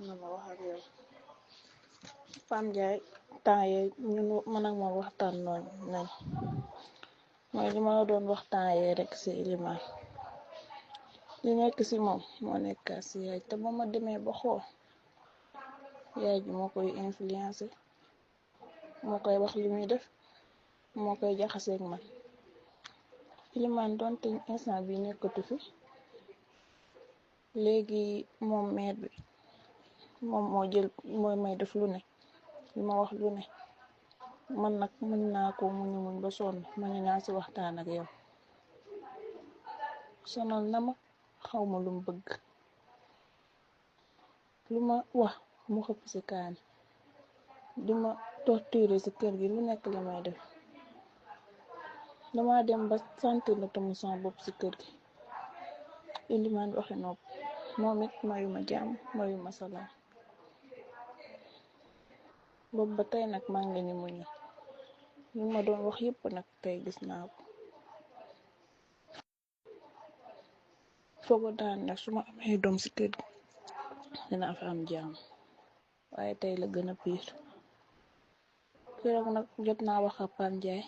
na ma wax ak yow. Fane Ndiaye temps yee ñun man ak moom waxtaan nañ mooy li ma la doon waxtaan yee rek si Iliman li nekk si moom moo nekk si yaay te ba ma demee ba xool yaay ji moo koy influencer moo koy wax li muy def moo koy jaxaseeg man Iliman donte instant bi nekkatu fi léegi moom maire bi moom mooy may def lu ne li ma wax lu ne man nag mën naa ko muñ ba sonn mën naa si waxtaan ak yow sonal na ma xawma lu mu bëgg lu ma wax mu xëpp si kaani di ma torturer si kër gi lu nekk la may def dama dem ba sentir la tamu sama bopp si kër gi Iliman waxe nopp moom it mayuma jàmm mayuma salaam boobu ba tey nag maa ngi ni muñ li ma doon wax yépp nag tey gis naa ko foogu daan nag su ma amee doom si kër gi dina fa am jàmm waaye tey la gën a piir keroog nag jot naa wax ak Fane Ndiaye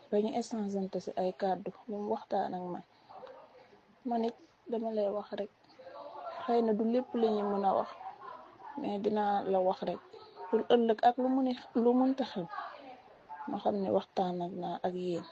ba ñu échangeante si ay kàddu lu mu waxtaan ak man it dama lay wax rek xëy na du lépp la ñu mën a wax mais dinaa la wax rek pour ëllëg ak lu mënta xew ma xam ne waxtaan ak naa ak yéen